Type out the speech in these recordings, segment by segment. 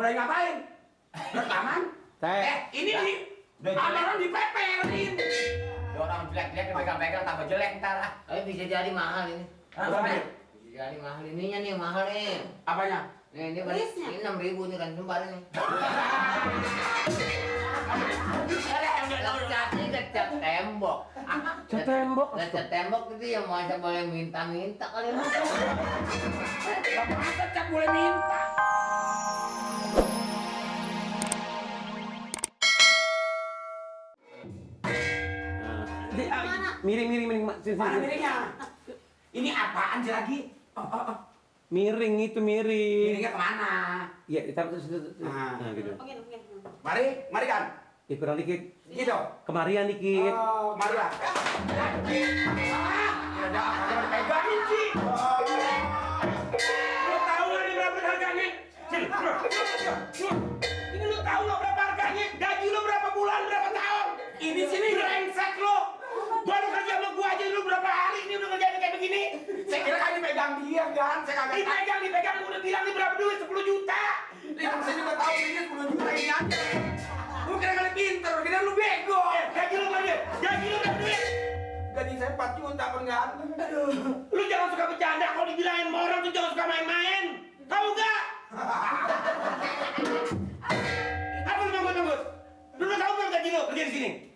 mulai ngapain? Rekaman? Ini di orang dipeperin. Orang jelek-jelek dipegang-pegang tambah jelek ntar. Tapi bisa jadi mahal ini. Apanya? Bisa jadi mahal ininya nih, mahal nih. Apanya? Nih, ini 6.000 nih kan lembar nih. Ngecat tembok. Cat tembok. Ngecat tembok itu yang masa boleh minta-minta kali mas. Masa cat boleh minta? Miring. Mana miringnya? Ini apaan sih lagi? Miring itu miring. Miringnya kemana? Ya, taruh gitu. Mari kan? Kurang dikit. Gitu. Kemarian dikit. Oh, mari lah. Ada apa yang pegangin sih? Lo tahu nggak ini berapa harganya? Ini lo tahu nggak berapa harganya? Gaji lo berapa bulan, berapa tahun? Ini sini brengsek lo. Baru kerja sama gua aja lu berapa hari ini udah ngerjain kayak begini? Saya kira kan dipegang dia kan? Saya kagak dipegang, gua udah bilang nih berapa duit? 10 juta. Lihat saya juga tahu ini 10 juta ini aja. Lu kira kali pinter, kira lu bego. Gaji lu berapa duit? Gaji lu berapa duit? Gaji saya 4 juta per enggak? Aduh. Lu jangan suka bercanda kalau dibilangin sama orang tuh jangan suka main-main. Tahu enggak? Apa lu nunggu? Lu udah tahu belum gaji lu kerja di sini?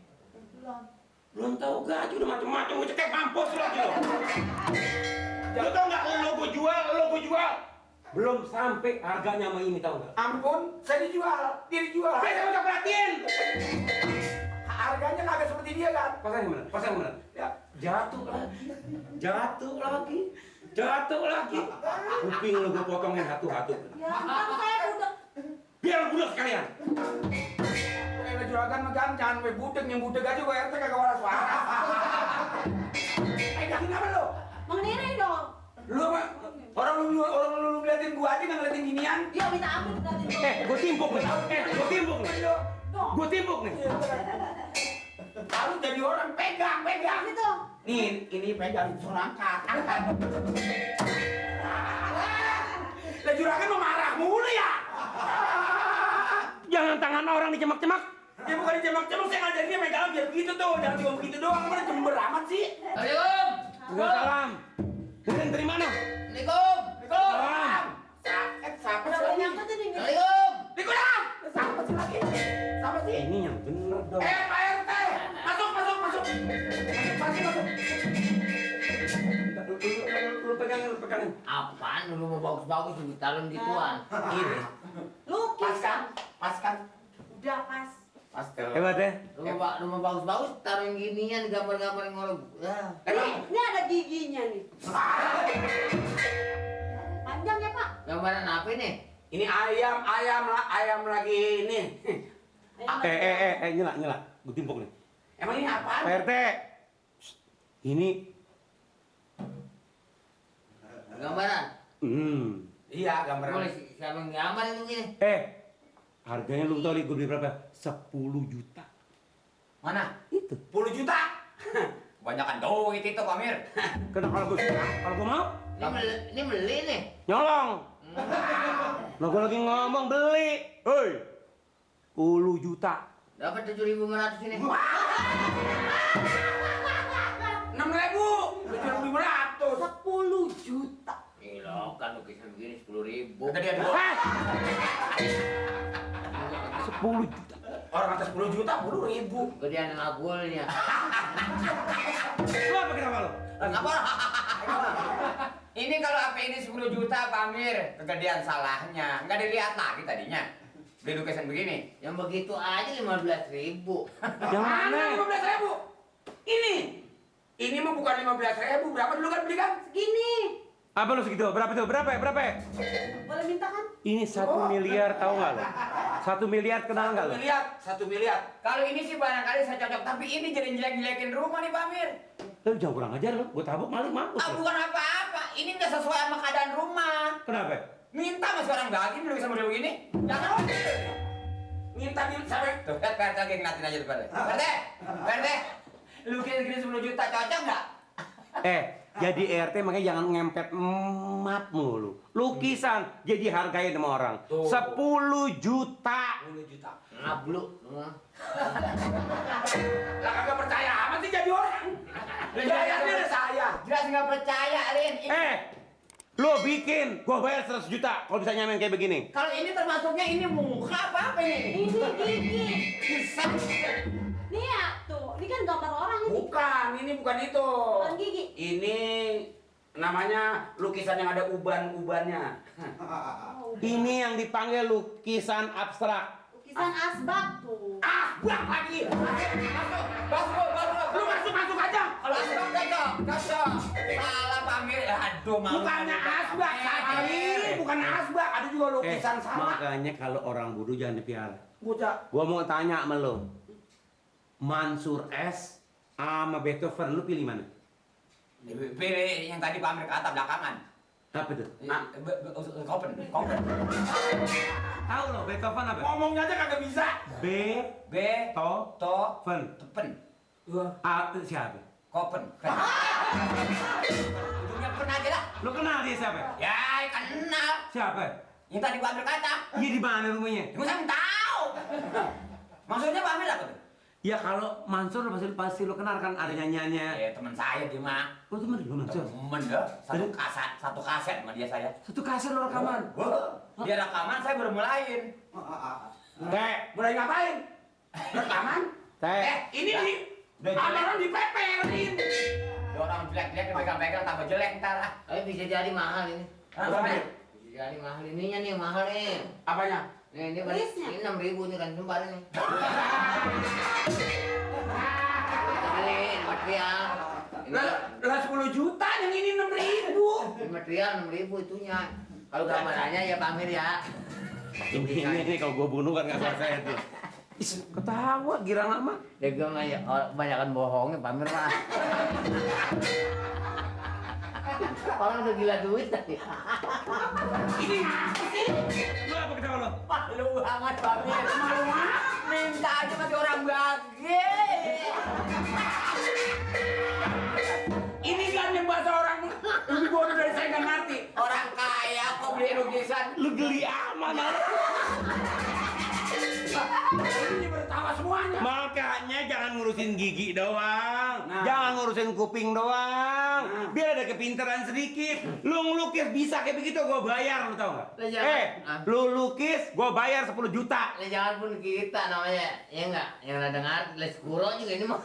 Belum tahu gaji udah macam-macam gue cekek mampus lu lagi lo. Lu tau nggak lo gue jual. Belum sampai harganya sama ini, tahu nggak? Ampun, saya dijual, dia dijual. Saya udah perhatiin. Harganya kagak seperti dia kan? Pasang bener. Ya. Jatuh lagi. Kuping lu gue potongin satu-satu. Ya, kan saya udah. Biar budak sekalian. Kayak juragan makan jangan gue budek, yang budek aja gue RT kagak waras waras. Pegangin apa lo? Mengenai dong. Lu mah orang lu liatin gua aja nggak ngeliatin ginian. Ya minta ampun berarti. Gue timpuk nih. Gue timpuk nih. Lalu jadi orang pegang. Gitu. Nih, ini pegang suruh angkat. Lah juragan mau marah mulu ya? Jangan tangan orang dicemak-cemak. Ya bukan dicemak-cemak, saya ngajarinnya megang biar begitu tuh, jangan cuma begitu doang. Mana jember amat sih? Assalamualaikum. Waalaikumsalam. Kalian dari mana? Assalamualaikum. Salam. Sakit siapa Udah sih lagi? nyangkut ini. Assalamualaikum. Dikulang! Siapa sih lagi? Siapa sih? Ini yang bener dong. Pak RT! Masuk! Masuk! Lu pegangin. Apaan lu mau bagus-bagus ditaruh di tuan? Ini. Lukis Pas kan? Udah pas. Pas ke... Hebat ya? Lu mau bagus-bagus taruh yang ginian gambar-gambar yang orang. Ini ada giginya nih. Panjang ya Pak? Gambaran apa ini? Ini ayam lagi ini. Nyala. Gue timpuk nih. Emang ini apaan? Pak RT. Ini. Gambaran. Iya, gambar. Boleh siapa yang gambar itu gini? Harganya lu tau gue beli berapa? 10 juta. Mana? Itu. 10 juta? Banyakan duit itu Pak Mir. Kenapa kalau gue mau? Ini beli nih. Nyolong. Nah, gue lagi ngomong beli. Hei. 10 juta. Dapat 7.500 ini. 6.000. 7.500. 10 juta. Gila, kan lukisan begini 10.000. Tadi ada dua. 10 juta. Orang atas 10 juta 10.000. Gedean ngagulnya. Lu apa kenapa lu? Kenapa? Ini kalau HP ini 10 juta Pak Mir, kegedean salahnya. Nggak dilihat lagi tadinya. Beli lukisan begini. Yang begitu aja 15.000. Yang mana? 15.000. Ini mah bukan 15.000. Berapa dulu kan beli kan? Segini. Apa lu segitu? Berapa tuh? Berapa? Boleh minta kan? Ini 1 miliar tahu nggak lo? 1 miliar kenal nggak lo? 1 miliar. Kalau ini sih barangkali saya cocok, tapi ini jadi jelek-jelekin rumah nih Pak Mir. Lu jangan kurang ajar lo. Gue tabuk maling mampus. Ah, lo. bukan apa-apa. Ini nggak sesuai sama keadaan rumah. Kenapa? Minta sama seorang lagi belum bisa model begini. Jangan. Minta sampai Tuh, kan Pak RT lagi ngeliatin aja tuh Pak RT. Pak RT. Lukisan gini 10 juta cocok nggak? Jadi RT makanya jangan ngempet emat mulu. Lukisan jadi hargain sama orang. Tuh. 10 juta. 10 juta. Ngabluk. Lah kagak percaya amat sih jadi orang. Bayarnya ada saya. Jelas nggak percaya, Rin. Lo bikin, gua bayar 100 juta kalau bisa nyamain kayak begini. Kalau ini termasuknya ini muka apa ini? Ini gigi. Kisah. Nih ya, tuh. Ini kan gambar orang ini. Bukan, ini bukan itu. Bukan gigi. Ini namanya lukisan yang ada uban-ubannya. Oh, Ini yang dipanggil lukisan abstrak. lukisan asbak tuh. Ah, buang lagi. Lu masuk aja. Kalau asbak cocok. Salah Pak Amir. Aduh, malu. Bukannya asbak, kali. Bukan asbak, ada juga lukisan sama. Makanya kalau orang bodoh jangan dipiara. Bocah. Gua mau tanya sama lo. Mansur S sama Beethoven, lu pilih mana? Pilih yang tadi Pak Amir kata belakangan. Apa tuh? Nah. Kopen. Tahu lo Beethoven apa? Ngomongnya aja kagak bisa. Beethoven. Tepen. Siapa? Kopen. Ujungnya pernah aja lah. Lu kenal dia siapa? Ya, kenal. Siapa? Yang tadi Pak Amir kata. Iya di mana rumahnya? Gue sama tahu. Maksudnya Pak Amir apa tuh? Ya kalau Mansur pasti lu kenal kan ada nyanyiannya. Ya teman saya dia mah. Oh teman lu Mansur. Temen dah. Satu kaset sama dia saya. Satu kaset lo rekaman. Dia rekaman saya baru mulain. Mulai ngapain? Rekaman? Ini nih. Udah jelek. Orang dipeperin. Dia orang jelek-jelek dipegang-pegang tambah jelek ntar lah. Tapi bisa jadi mahal ini. Apa nih? Bisa jadi mahal ininya nih, mahal nih. Apanya? Ini Tulisnya. ini 6.000 nih kan jembar ini. Ini material. Lah 10 juta yang ini 6.000. Ini material 6.000 itunya. Kalau gambarannya ya Pak Amir ya. Ini kalau gua bunuh kan nggak selesai itu. Ketawa girang lama. Ya gue mah ya kebanyakan bohongnya Pak Amir mah. Orang udah gila duit tadi. Ini Lu apa ketawa lo? Malu banget Pak Amir. Malu banget. Minta aja masih orang bage. ini kan yang bahasa orang lebih bodoh dari saya nggak ngerti. Orang kaya kok beli lukisan. Lu geli aman. Ini bertawa semuanya. Makanya jangan ngurusin gigi doang. Nah. Jangan ngurusin kuping doang. Biar ada kepintaran sedikit. Lu ngelukis bisa kayak begitu gua bayar, lu tau Lah, nggak? jangan. Lu lukis gua bayar 10 juta. Ini jangan pun kita namanya, ya enggak? Yang rada ngerti, Les Kuro juga ini mah.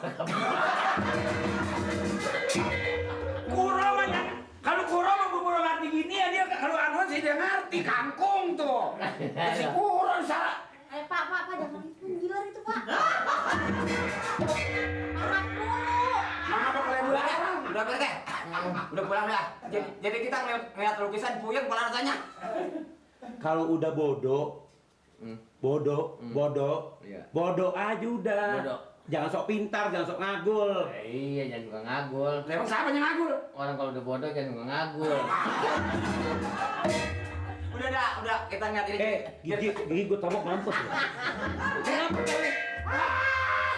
Kuro mah kalau Kuro mah gue baru ngerti gini ya dia kalau anu sih dia ngerti kangkung tuh. Si Kuro salah. Pak, jangan itu gila itu, Pak. Anak dulu. Mengapa kalian larang? Udah Pak Teh. Udah pulang dah. Jadi kita ngeliat lukisan puyeng pola rasanya. Kalau udah bodoh, Iya. bodoh aja udah. Bodoh. Jangan sok pintar, jangan sok ngagul. Iya, jangan suka ngagul. Emang siapa yang ngagul? Orang kalau udah bodoh jangan suka ngagul. Udah kita ngeliat ini. Gigi gue tabok mampus. Kenapa kalian?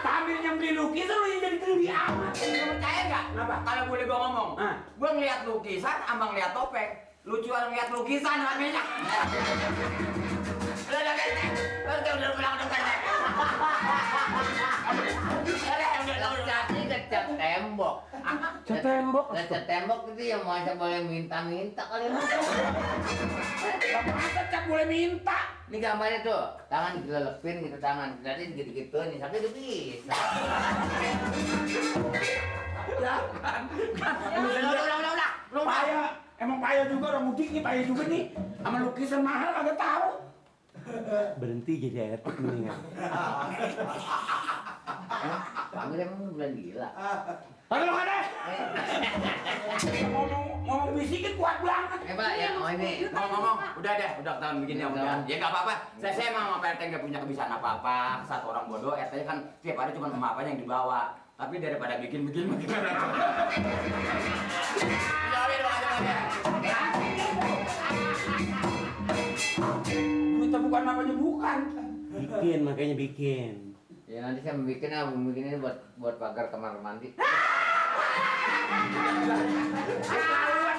Sambil yang beli lukisan lu yang jadi geli amat. Lu percaya nggak? Kenapa? Kalau boleh gua ngomong, Ah. gua ngeliat lukisan, abang ngeliat topeng. Lucuan ngeliat lukisan namanya. Udah pulang udah Teh. Ngecatnya ngecat tembok. Cat tembok. Ngecat tembok itu yang masa boleh minta-minta kali mah. Masa cat boleh minta? Ini gambarnya tuh, tangan dilelepin gitu tangan. Jadi gitu-gitu nih, sampai itu bisa. Ya kan? Udah. Payah. Emang payah juga orang mudik nih, payah juga nih. Sama lukisan mahal agak tahu. Berhenti jadi etik mendingan. Kamu emang bulan gila. Pakai lo ada? Ngomong bisikin kuat banget. Pak, ya, oh ini. Ngomong, udah deh, udah tahun begini udah. Ya nggak apa-apa. Saya emang sama Pak RT nggak punya kebiasaan apa-apa. Satu orang bodoh, RT kan tiap hari cuma apa yang dibawa. Tapi daripada bikin gimana? Duitnya bukan namanya bukan. Bikin, makanya bikin. Ya nanti saya bikin ini buat pagar kamar mandi. Keterlaluan